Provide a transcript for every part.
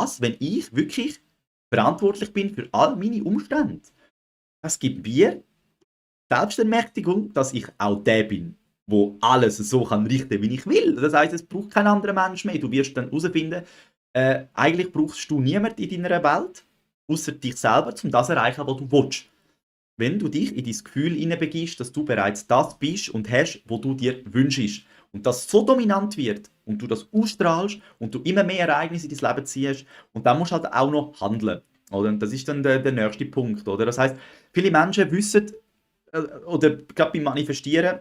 was, wenn ich wirklich verantwortlich bin für all meine Umstände? Das gibt mir Selbstermächtigung, dass ich auch der bin, wo alles so kann richten, wie ich will. Das heißt, es braucht kein anderer Mensch mehr. Du wirst dann herausfinden, eigentlich brauchst du niemanden in deiner Welt, außer dich selber, um das zu erreichen, was du willst. Wenn du dich in dein Gefühl hineinbegibst, dass du bereits das bist und hast, was du dir wünschst. Und das so dominant wird und du das ausstrahlst und du immer mehr Ereignisse in dein Leben ziehst und dann musst du halt auch noch handeln. Oder? Und das ist dann der nächste Punkt. Oder? Das heißt, viele Menschen wissen, oder gerade beim Manifestieren,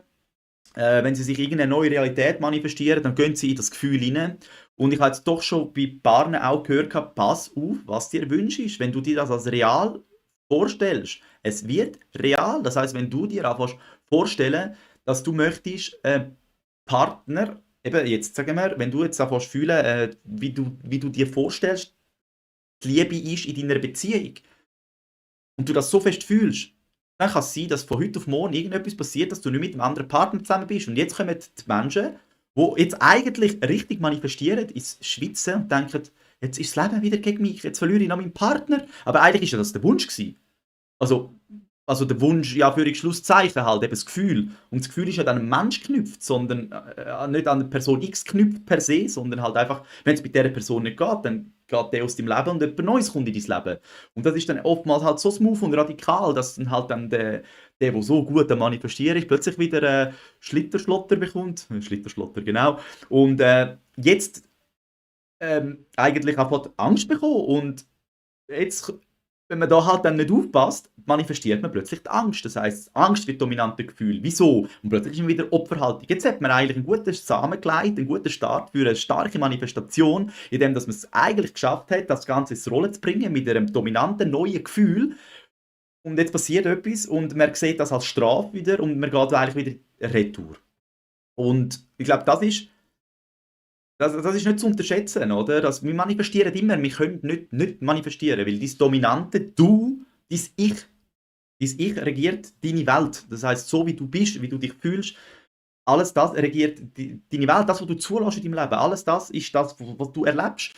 wenn sie sich irgendeine neue Realität manifestieren, dann gehen sie in das Gefühl hinein. Und ich habe jetzt doch schon bei Paaren auch gehört, pass auf, was dir wünschst. Wenn du dir das als real vorstellst, es wird real. Das heißt, wenn du dir anfängst vorstellen, dass du möchtest, Partner, eben jetzt sagen wir, wenn du jetzt anfängst fühlen, wie du dir vorstellst, die Liebe ist in deiner Beziehung und du das so fest fühlst, dann kann es sein, dass von heute auf morgen irgendetwas passiert, dass du nicht mit einem anderen Partner zusammen bist. Und jetzt kommen die Menschen, die jetzt eigentlich richtig manifestieren, ins Schwitzen und denken, jetzt ist das Leben wieder gegen mich, jetzt verliere ich noch meinen Partner. Aber eigentlich ist ja das der Wunsch gewesen. Also, also der Wunsch, ja, für Schlusszeichen halt, eben das Gefühl. Und das Gefühl ist ja dann an einen Mensch geknüpft, sondern nicht an eine Person X geknüpft per se, sondern halt einfach, wenn es mit dieser Person nicht geht, dann geht der aus deinem Leben und jemand Neues kommt in dein Leben. Und das ist dann oftmals halt so smooth und radikal, dass dann halt dann der so gut am Manifestieren ist, plötzlich wieder Schlitterschlotter bekommt. Schlitterschlotter, genau. Und jetzt eigentlich einfach Angst bekommen und jetzt, wenn man da halt dann nicht aufpasst, manifestiert man plötzlich die Angst. Das heisst, Angst wird dominante Gefühl. Wieso? Und plötzlich ist man wieder Opferhaltung. Jetzt hat man eigentlich einen guten Samen gelegt, einen guten Start für eine starke Manifestation, indem dass man es eigentlich geschafft hat, das Ganze ins Rollen zu bringen mit einem dominanten neuen Gefühl. Und jetzt passiert etwas und man sieht das als Strafe wieder und man geht eigentlich wieder retour. Und ich glaube, das ist nicht zu unterschätzen, oder? Also, wir manifestieren immer, wir können nicht manifestieren, weil dein dominante Du, dein Ich, regiert deine Welt. Das heißt, so wie du bist, wie du dich fühlst, alles das regiert deine Welt, das, was du zulässt in deinem Leben, alles das ist das, was du erlebst.